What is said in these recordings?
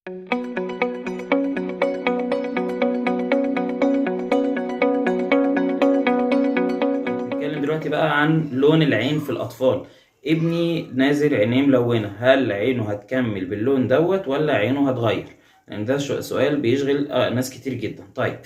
نتكلم دلوقتي بقى عن لون العين في الأطفال. ابني نازل عينيه ملونة، هل عينه هتكمل باللون دوت ولا عينه هتغير؟ لأن ده سؤال بيشغل ناس كتير جدا. طيب،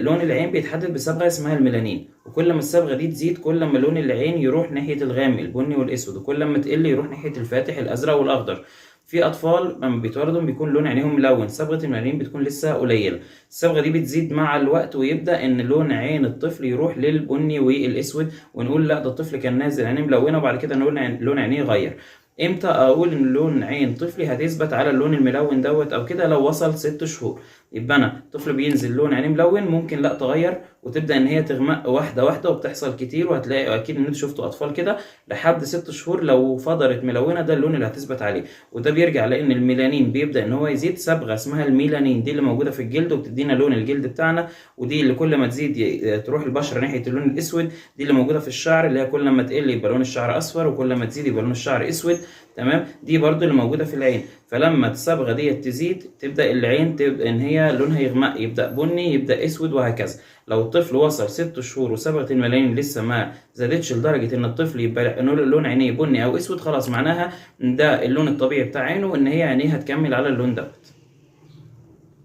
لون العين بيتحدد بصبغة اسمها الميلانين، وكل ما الصبغة دي تزيد كل ما لون العين يروح ناحية الغامق البني والأسود، وكل ما تقل يروح ناحية الفاتح الأزرق والأخضر. في أطفال لما بيتولدوا بيكون لون عينيهم ملون، صبغة الميلانين بتكون لسه قليلة، الصبغة دي بتزيد مع الوقت ويبدأ إن لون عين الطفل يروح للبني والأسود، ونقول لا ده الطفل كان نازل عينيه ملونة، وبعد كده نقول لون عينيه غير. امتى اقول ان لون عين طفلي هتثبت على اللون الملون دوت او كده؟ لو وصل 6 شهور. يبقى انا طفل بينزل لون عينيه ملون ممكن لا تغير وتبدا ان هي تغمق واحدة واحدة، وبتحصل كتير، وهتلاقي اكيد ان انتوا شفتوا اطفال كده لحد 6 شهور لو فضلت ملونة ده اللون اللي هتثبت عليه. وده بيرجع لان الميلانين بيبدا ان هو يزيد، صبغة اسمها الميلانين دي اللي موجودة في الجلد وبتدينا لون الجلد بتاعنا، ودي اللي كل ما تزيد تروح البشرة ناحية اللون الاسود، دي اللي موجودة في الشعر اللي هي كل ما تقل يبقى لون الشعر اصفر، وكل ما تزيد يبقى لون الشعر اسود، تمام. دي برضو اللي موجودة في العين. فلما الصبغه دي تزيد تبدا العين تبدا ان هي لونها يغمق، يبدا بني، يبدا اسود، وهكذا. لو الطفل وصل 6 شهور وصبغه الميلانين لسه ما زادتش لدرجة ان الطفل يبقى لون عينيه بني او اسود، خلاص معناها ان ده اللون الطبيعي بتاع عينه، وان هي عينيه هتكمل على اللون دوت.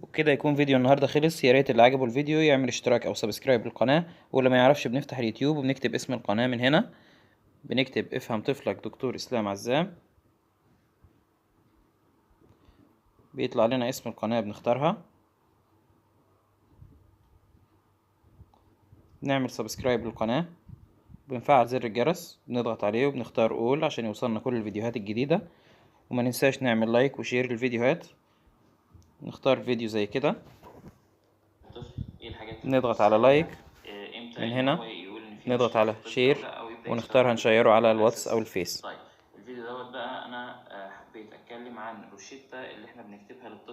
وبكده يكون فيديو النهارده خلص. يا ريت اللي عجبه الفيديو يعمل اشتراك او subscribe للقناة، واللي ما يعرفش بنفتح اليوتيوب وبنكتب اسم القناة من هنا، بنكتب افهم طفلك دكتور اسلام عزام، بيطلع لنا اسم القناة بنختارها، نعمل subscribe للقناة، بنفعل زر الجرس، بنضغط عليه وبنختار all عشان يوصلنا كل الفيديوهات الجديدة، وما ننساش نعمل like و share للفيديوهات. نختار فيديو زي كده، نضغط على like من هنا، نضغط على share ونختار هنشيره على الواتس او الفيس. طيب الفيديو دوت بقى انا حبيت اتكلم عن روشتة اللي احنا بنكتبها للطفل.